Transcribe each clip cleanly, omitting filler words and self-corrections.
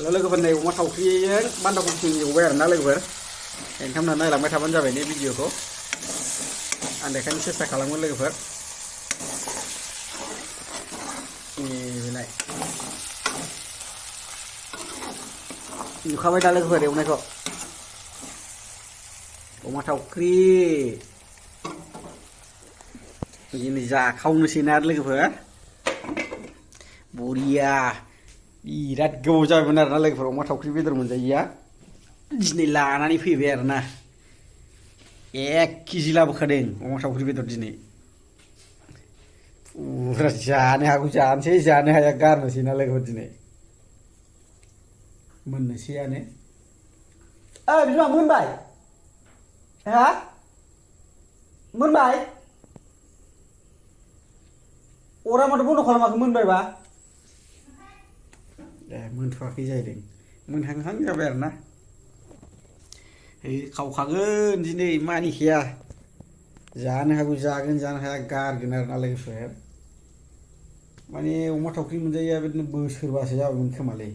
แล้วलोगोफोर नै अमा थावख्रिजों बान्दा कफिजों एवबाय आरोना लोगोफोर नोंथांमोना नायलांबाय थाबानो जाबाय नै भिडिअखौ आं देखायनो सेस्था खालामगोन लोगोफोर बेलाय नुखाबाय दा लोगोफोर एवनायखौ अमा थावख्रि दिनै जाखावनोसै ना लोगोफोर बरिया बिराद गोबाव जाबायमोन आरोना लोगोफोर अमा थावख्रि बेदर मोनजायैया दिनै लानानै फैबाय आरोना 1 केजि लाबोखादों अमा थावख्रि बेदर दिनै पुरा जानो हागौ जानोसै जानो हाया गारनोसै ना लोगोफोर दिनै मोननोसैयानो बिमा मोनबाय हा मोनबाय अरा माथो बन्द खालामाखै मोनबायबा मोनथ'वाखै जाहैदों मोनहांहां जाबाय आरोना खावखागोन दिनै मानिखाया जानो हागौ जागोन जानो हाया गारगोन आरोना लोगोफोर माने अमा थावख्रि मोनजायैया बिदिनो बोसोरबासो जाबायमोन खोमालै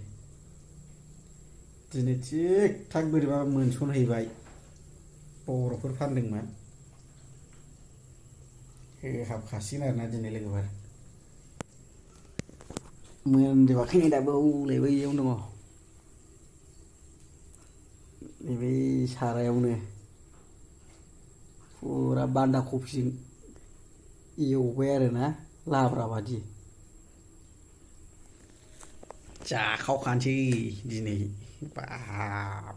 दिनै थिग थाक बोरैबा मोनस'नहैबाय बर'फोर फानदोंमोन हाबखासिगोन आरोना दिनै लोगोफोर मोनजोबाखै नै दाबो हौलाय बैयावनो दङ नैबे सारायावनो पुरा बान्दा कफिजों एवबाय आरोना लाब्रा बादि जाखावखानोसै दिनै बाब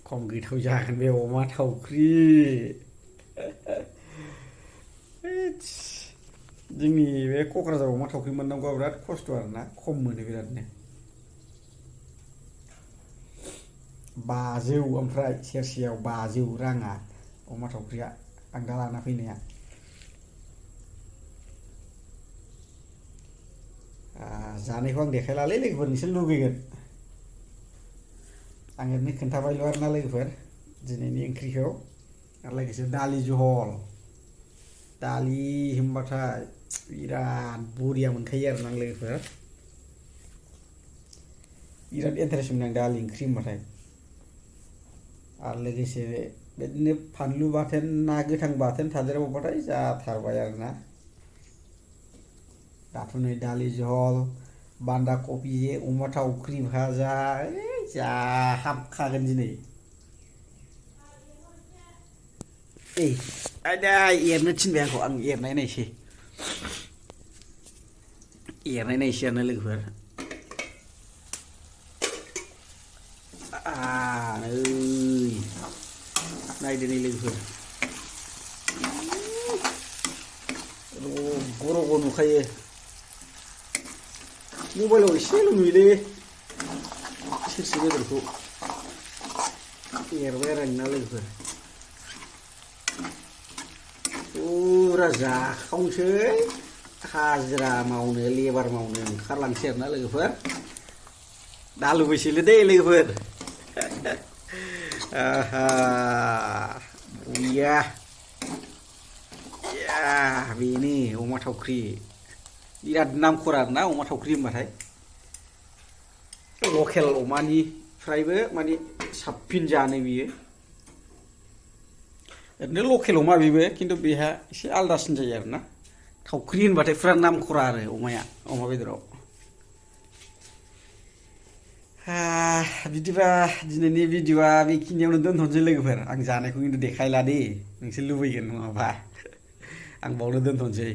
खम गोथाव जागोन बे अमा थावख्रि जोंनि बे क'क्राझाराव अमा थावख्रि मोननांगौआ बिराद खस्थ' आरोना खम मोनो बिरादनो 500 ओमफ्राय सेरसेयाव 500 राङा अमा थावख्रिया आं दा लाना फैनाया जानायखौ आं देखायलालै लोगोफोर नोंसोर लुगैगोन आं ओरैनो खोन्थाबायल' आरोना लोगोफोर दिनैनि ओंख्रिखौ आरो लोगोसे दालि जहल दालि होनबाथाय बिराद बरिया मोनखायो आरोना लोगोफोर बिराद इन्टारेस्ट मोनो आं दालि ओंख्रि होनबाथाय आरो लोगोसे बिदिनो फानलु बाथोन ना गोथां बाथोन थादेरबावबाथाय जाथारबाय आरोना दाथ' नै दालि जहल बान्दा कफि अमा थावख्रि भाजा जाहाबखागोन दिनै आयदा एरनो थिनबाय आंखौ आं एरनाय नायसै आरोना लोगोफोर नायदो नै लोगोफोर रग' रग' नुखायो मबाइलाव एसेल' नुयोलै सेरसे बेदरखौ एरबाय आरो आंना लोगोफोर पुरा जाखावनोसै हाजिरा मावनो लेबार मावनो ओंखारलांसै आरोना लोगोफोर दा लुबैसैलै दे लोगोफोर बरिया बेनो अमा थावख्रि बिराद नामखर आरोना अमा थावख्रि होनबाथाय लकेल अमानिफ्रायबो माने साबसिन जानो बियो ओरैनो लकेल अमा बेबो खिन्थु बेहा एसे आलदासिन जायो आरोना थावख्रि होनबाथाय फुरा नामखरा आरो अमा बेदराव बिदिबा दिनैनि भिडिअआ बेखिनियावनो दोनथ'नोसै लोगोफोर आं जानायखौ खिन्थु देखायला दे नोंसोर लुबैगोन नङाबा आं बावनो दोनथ'नोसै